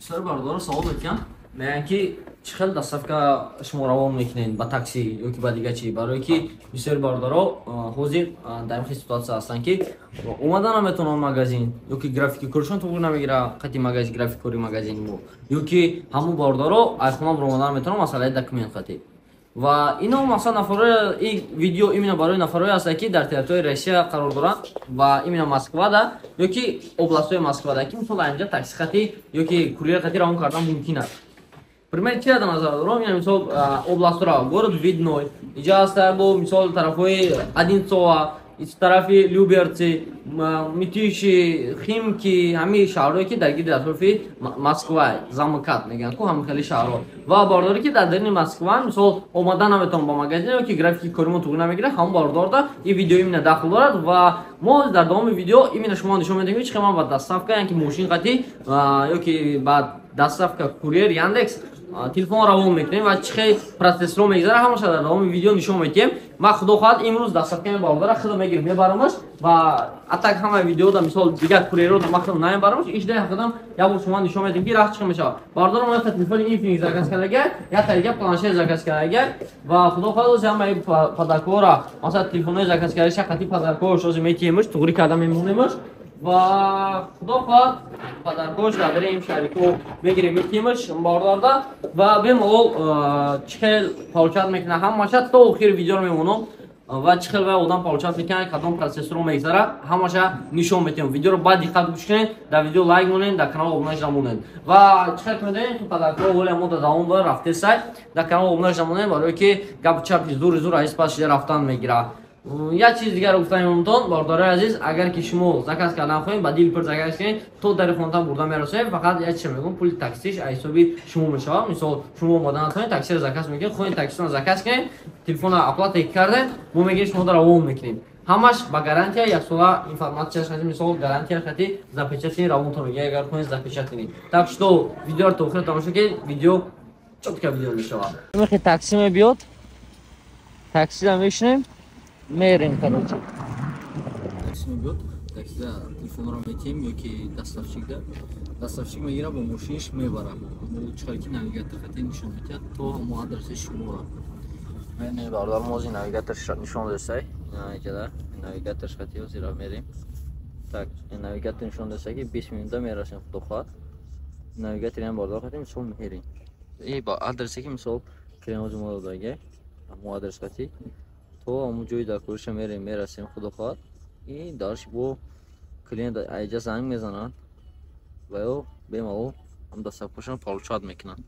Бисёр бародаро савол мекунам, мегӯянд, ки чӣ хел доставка шумо равон мекунед, ба такси ё ки ба дига чӣ? Барое ки бисёри бародаро ҳозир дар ин хел ситуация ҳастанд, ки омада наметавонанд магазин ё ки графики коришон туғри намегира қати магазин, график кори магазини мо, ё ки ҳамун бародаро аз хона баромада наметавонанд, масъалаи документ қати. Ва ино масалан нафарое, и видео именно барои нафарое ҳастанд, ки дар территорияи Россия қарор доранд ва именно Москвада ё ки областҳои Москвада, ки мисол инҷа такси хати ё ки курьер хати равон кардан мумкин аст. Пример чи дар назар дорам? Ина мисол областҳоро: город Видной иҷа ҳаста, бо мисол тарафҳои Одинцово, тарафи Люберцы, Мытищи, Химки, ҳамин шаҳрҳое, ки дар гирди атрофи Москва, за МКАД мегӯянд ку, ҳамин хели шаҳрҳо. Ва бародаре, ки дар дарини Москва мисол омада наметавон ба магазин ё ки графики коримо туғри намегирад, ҳамон бародарда ин видео именно дахл дорад. Ва мо дар давоми видео именно шумо нишон медиҳем, ки чӣ хел ман ба доставка, яъне ки мошин қатӣ ё ки ба доставка курьер Яндекс телефон равон мекунем ва чӣ хел процессро мегзара, ҳамаша дар давоми видео нишон медиҳем. Ма, худо хоҳад, имрӯз доставкаи бародара худо мегирем, мебарамаш. Ва атак ҳама видеода мисол дигар курьерро ма худам намебарамаш, ишдаи худам як бор шумо нишон медиҳем, ки раҳ чӣ хел мешавад. Бародарам якта телефони Infinix заказ кардага, якта дига планшет заказ кардага. Ва худо хоҳад, ози ҳамаи подаркора, масалан телефонҳои заказ кардаша қати подаркош ози метиҳемш, туғрӣ карда мемонемаш. Ва худо хоҳад, подаркош дар дари шарико мегирем, метиҳемаш бародарда. Ва бемалол чӣ хел получать мекунад, ҳамаша то охири видеоро мемонам. Ва чӣ хел вай одам получать мекунад, кадом процессро мегзара, ҳамаша нишон метиҳем. Видеоро ба диққат гӯш кунед, дар видео лайк монед, дар канал обуна шуда монед. Ва чӣ хел медонед, подаркҳо воля мо дар давом дора рафтесай, дар канал обуна шуда монед, барое ки гапу чапи зури зур аиз пас шида рафтан мегирад. Як чиз дигар гуфтани мумтон, бародарои азиз: агар ки шумо заказ кардан хоҳед, ба дил пур заказ кунед, то дари хонатан бурда мерасонед. Фақат як чиз мегӯм: пули таксиш аз ҳисоби шумо мешавад. Мисол, шумо омода натавонед, таксиро заказ мекунед, хоҳед, таксиро заказ кунед, телефона оплата кардед, мо мегирем, шумо равон мекунем. Ҳамаш ба гарантия яксола, информатсияш хати, мисол гарантия хати запечатани равонтон мегиред, агар хоҳед запечатани. Так что видеоро то охира тамошо кунед, видео чётко видео мешавад. Такси мебиёд, таксида мешинем, мерем, короче. Такси мебиёд, таксида телефонро метиҳем ё ки доставщикда, доставщик мегира, бо мошиниш мебара. Чӣ ки навигатор хати нишон медиҳад то ҳамо адреси шуморо. Бародар, мо ози навигатор нишон десай, иҷада навигатор хати озира мерем. Так, навигатор нишон десай, ки 20 минута мерасем, худо хоҳад. Навигаториам бародар хати мисол мерем и ба адресе, ки мисол клиент мо додага, ҳамо адрес хати то ҳамон ҷои дар куриша мерем, мерасем, худо хоҳад. И дарш бо клиент айҷа занг мезанад ва ё бемалол ҳам доставкашон получать мекунад.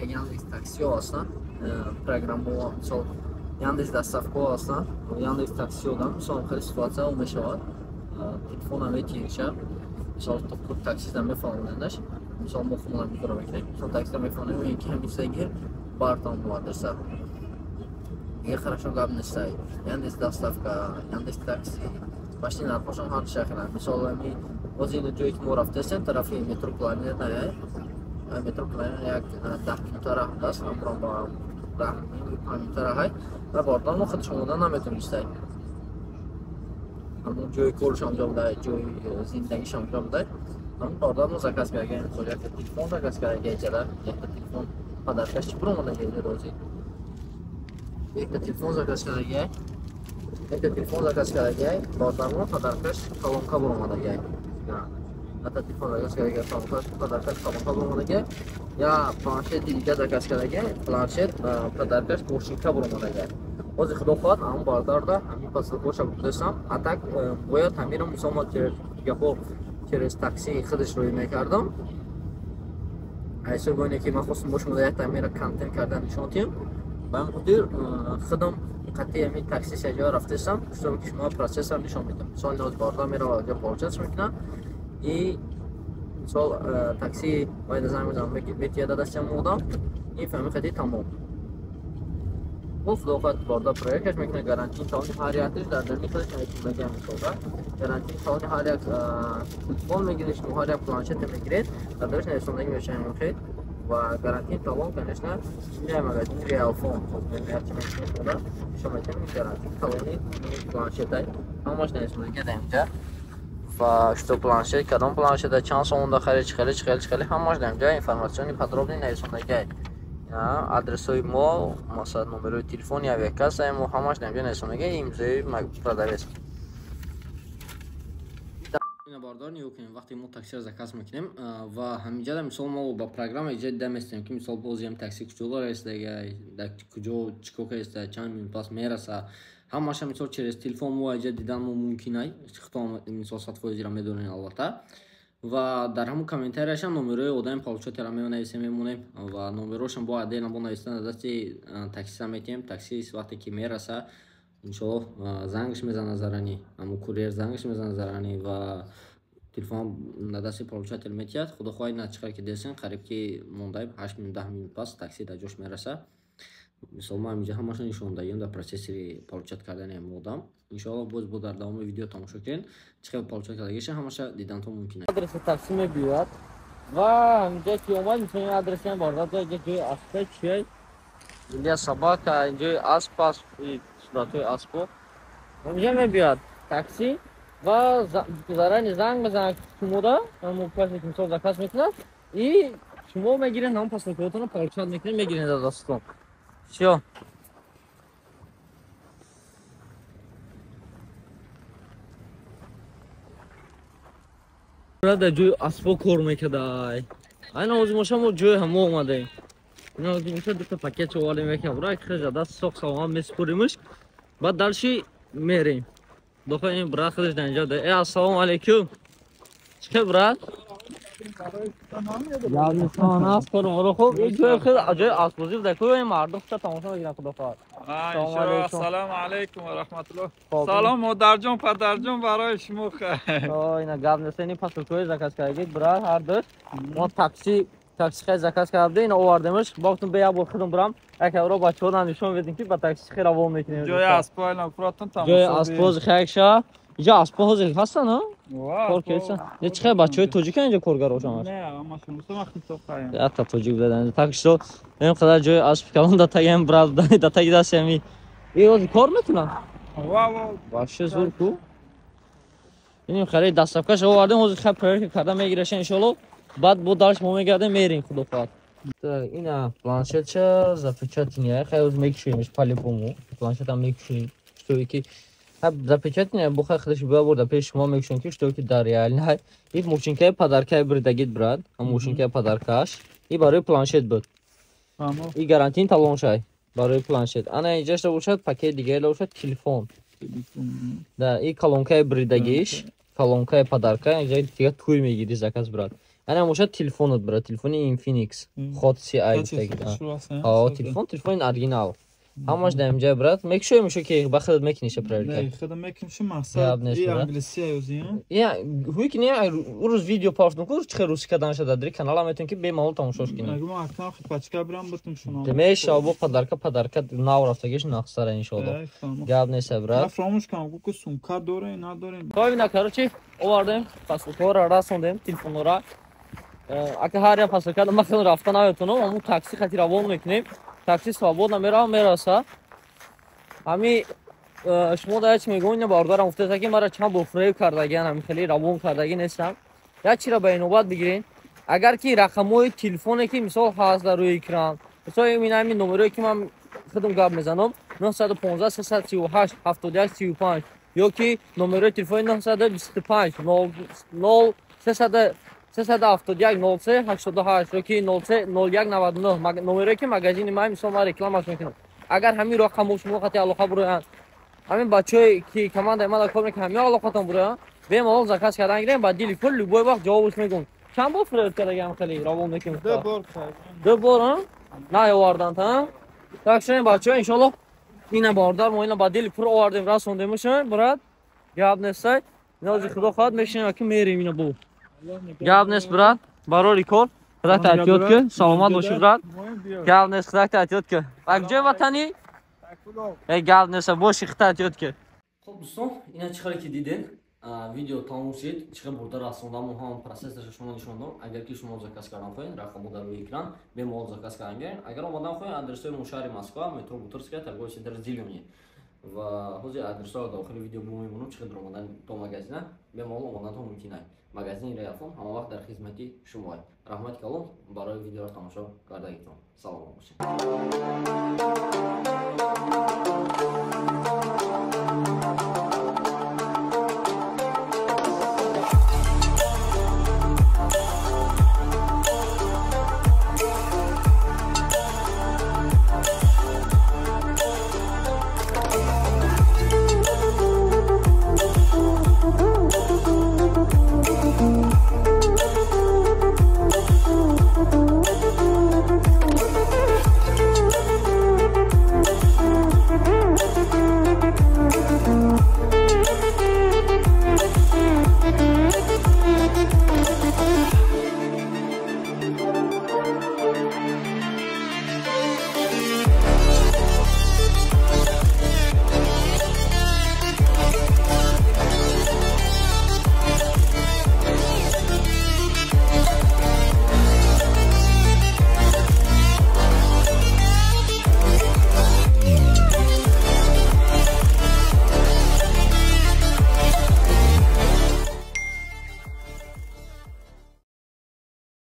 Яндекс таксиҳо ҳастанд, программаҳо, мисол Яндекс доставкаҳо ҳастанд, Яндекс таксиҳо да. Мисол, хеле ситуатсияо мешавад, телефона метиҳиша, мисол таксиста мефаҳмонедаш. Мисол, мо худмон ҳамин мекунем, мисол таксиста мефаҳмонем, ки ҳамин чиза гир бартон адреса. Дига хорошо гап нестай. Яндекс доставка, Яндекс такси почти нархошон ҳар шахра. Мисол, ами боз ин ҷое, ки мо рафтаистем, тарафи метро Планета, метро Планета як 10 минута раҳ аст, амро ба 10 5 минута раҳай. Ва бародар мо худаш омода наметонистай, ҳамон ҷои корш онҷо буда, ҷои зиндагиш онҷо буда. Ҳамон бародар мо заказ карда, мисол якта телефон заказ карда, иҷара якта телефон подаркаш чӣ буромада розӣ, якта телефон заказ карда, якта телефон заказ карда бародармо, подаркаш колонка буромада. Якта телефон заказ карда, подаркаш колонка буромада. Я планшети дига заказ карда, планшет, подаркаш мошинка буромада. Ҳозир, худо хоҳад, ҳамон бародарда ҳамин посылкоша бурдастам. А так бояд ҳаминро мисол мо гапо через такси худаш рӯй мекардам. Ҳисоби оне ки ман хостам бо шумо якта ҳаминро контент кардан нишон диҳам, ба ҳамин хотир худам қатъи ҳамин такси саҷоя рафтастам, чтобы ки шумо процессам нишон медиҳам. Мисол, ҳозир бародар мерава, ҷо получать мекунам и мисол такси бояд занг мезанам, метиҳада дасти ҳамон одам и фаҳми хати тамом. Бо худо хоҳад, бародар проверкаш мекунад. Гарантии талони ҳар якаш дар дарни худаш нависондагиам. Мисолда, гарантии талони ҳар як телефон мегиред шумо, ҳар як планшете мегиред, дар дараш нависондагӣ мешавад хел. Ва гарантии талон, конечно, инҷа магазини Реалфон шумо метавонед гарантии талони планшетай, ҳамаш нависондагӣ дар инҷа. Ва что планшет, кадом планшета, чанд сомонда харид, чӣ хеле ҳамаш дар инҷа информационный подробный нависондагиай. Адресҳои мо, масалан номерои телефони авиакассаи мо ҳамаш дар инҷа нависондагиай, имзои продавец. Ина бардор нигоҳ кунем, вақте мо таксиро заказ мекунем ва ҳаминҷа мисол мо ба программа иҷа дида местем, ки мисол бозиам такси куҷо расидагиай, дар куҷо чӣ кор кардааст, чанд минут пас мераса. Ҳамаша мисол через телефон мо иҷа дидан мо мумкин ай, худтон мисол 100%-ро медонем албатта. Ва дар ҳамон комментарияшам номерои одами получателя менависем, мемонем ва номерошам бо отдельно бо нависта дасти таксиста метиҳем. Таксист вақте ки мераса, иншоаллоҳ зангш мезана зарани, ҳамон курьер зангш мезана зарани ва телефон на дасти получатель метиҳад. Худо хоҳад на чӣ қадр ки десен, қариб ки мондаем 8 минут 10 минут пас такси дар ҷош мераса. Мисол мо ҳаминҷа ҳамаша нишон додем дар процесси получат кардани ҳамин одам. Иншоаллоҳ боз бо дар давоми видео тамошо кунед, чӣ қадр получат кардагиша ҳамаша дидантон мумкин аст. Адреси такси мебиёяд ва ҳаминҷа ки омад, мисол ин адреси ҳам бародар ҷо ҷои аспа чия? Инҷа собака, инҷои асп аст, суратҳои аспо. Ҳаминҷа мебиёяд такси ва зарани занг мезанад шумода, ҳамон касе ки мисол заказ мекунад, и шумо мегиред ҳамон посылкаҳотонро получат мекунед, мегиред аз дастатон. Всё. Дар ҷои аспо кор мекардай. Айна ҳозир моша мо ҷои ҳамо омадаем. Ина ҳозир моша дута пакет овардем, якам ра хеҷа даст соқ саломат месупоримш. Баъд дальше мерем. Дохил ин брат худаш дар инҷо. Э, ассалому алайкум. Чӣ хел брат? Хуб, ин ҷои хел ҷои аспбозӣ буда. Ку ин мардум худша тамошо мекунанд, худо хоҳад. Ассалому алайкум ва раҳматуллоҳ. Салом модарҷон, падарҷон барои шумо. Ина гап нест, ин посылкаҳои заказ кардагид брат, ҳар душ. Мо такси хел заказ карда, ина овардемш. Бохтум бе як бор худам бурам. Як авро бачаҳо нишон медем, ки ба такси хел равон мекунем. Ҷои аспҳо нафротон тамошо. Ҷои аспҳо хел инҷа аспҳо ҳозир ҳастанд, ҳа? Кор карданд. Не, чӣ хел бачаҳои тоҷикан инҷа коргарошон ҳаст? Не, ҳамашон русо вақти тоқаем. Якта тоҷик будан. Так что ин қадар ҷои асп калон дар таги ҳам брат, дар таги дасти ҳами. Ин ҳозир кор мекунанд? Ва ва. Вообще зур ку. Иним хеле доставкаш овардем, ҳозир хел проверка карда мегирашен иншоаллоҳ. Баъд бо дальше мо мегардем, мерем, худо хоҳад. Так, ина планшетча запечатания, хел ҳозир мекушоемш по-любому. Планшетам мекушоем, что ки запечатания бухай худаш бибурда пеш шумо мекушем, ки что ки дар реально. И мошинкаи подаркаи бурдагид брат, мошинкаи подаркаш и барои планшет буд. И гарантин талоншай барои планшет. Ана инҷашта бошад пакет дигаре бошад телефон. Да, и колонкаи бурдагиш, колонкаи подарка, инҷа дига туй мегири заказ брат. Ана бошад телефонот брат, телефони Infinix Hot CI гуфтагид. Ҳа, телефон, телефони оригинал. Ҳамаш дар инҷа брат, мекушоем шо ки ба худат мекунӣ ша проверка. Не, худам мекунам шо мақсад и англисия ёзим. Я, ҳуй ки не, урӯз видео пафтум ку, чӣ хел русӣ кардан ша дар канала метавон ки бемалол тамошош кунӣ. Мегӯм акнам хи пачка бирам бутум шуно. Меша бо подарка, подарка нав рафтагиш нақсара иншоаллоҳ. Гап нест брат. На фаромӯш кардам, гу ку сумка дорем, надорем. Хоб ина короче, овардем, посылкаҳоро расондем, телефонҳоро. Ака ҳар як посылка ман хеле рафта наметавонам, аммо такси хати равон мекунем. Такси свободно мерава, мераса. Ҳами шумо дар чӣ мегӯед, ина бародарам гуфтааст, ки мара чанд бор фиреб кардагиан, ҳами хеле равон кардагӣ нестам. Як чиро ба инобат бигиред. Агар ки рақамҳои телефоне ки мисол ҳаст дар рӯи экран, мисол ин ҳамин номерое ки ман худам гап мезанам, 915 338 71 35 ё ки номерои телефони 925 0 371 03 88 ё ки 03 01 99 номерое ки магазини ман мисол ман рекламаш мекунам. Агар ҳамин рақамҳо шумо хати алоқа буроянд, ҳамин бачаҳое ки командаи ман кор мекунанд, ҳамин алоқатон буроянд, бемалол заказ кардан гирем, ба дили пул любой вақт ҷавобш мегӯм. Чанд бор фиреб кардагиам хеле равон мекунем? Ду бор. Ду бор, ҳа? Наоварданд, ҳа? Так шуд бачаҳо, иншоаллоҳ ина бародар мо ина ба дили пур овардем, расондемш, брат. Гап нестай. Ина худо хоҳад мешинем, ки мерем ина бо. Гап нест брат, барори кор. Худо таътиёт ки, саломат бошӣ брат. Гап нест, худо таътиёт ки. Ак ҷои ватанӣ? Э гап нест, бошӣ, худо таътиёт ки. Хуб дӯстон, ина чӣ хеле ки диден, видео тамом шуд, чӣ хел бурда расондам ва ҳам процессашро шумо нишон додам. Агар ки шумо заказ кардан хоҳед, рақамҳо дар рӯи экран, бемалол заказ кардан гиред. Агар омадан хоҳед, адресҳои мо шаҳри Москва, метро Бутырская, торговый центр Зелёный. Ва ҳозир адресҳоро дар охири видео бо мемонам, чӣ хел омадан то магазина. Бемалол омадантон мумкин ай. Магазини Реалфон ҳама вақт дар хизмати шумо ай. Раҳмати калон барои видеоро тамошо кардагитон. Саломат бошед.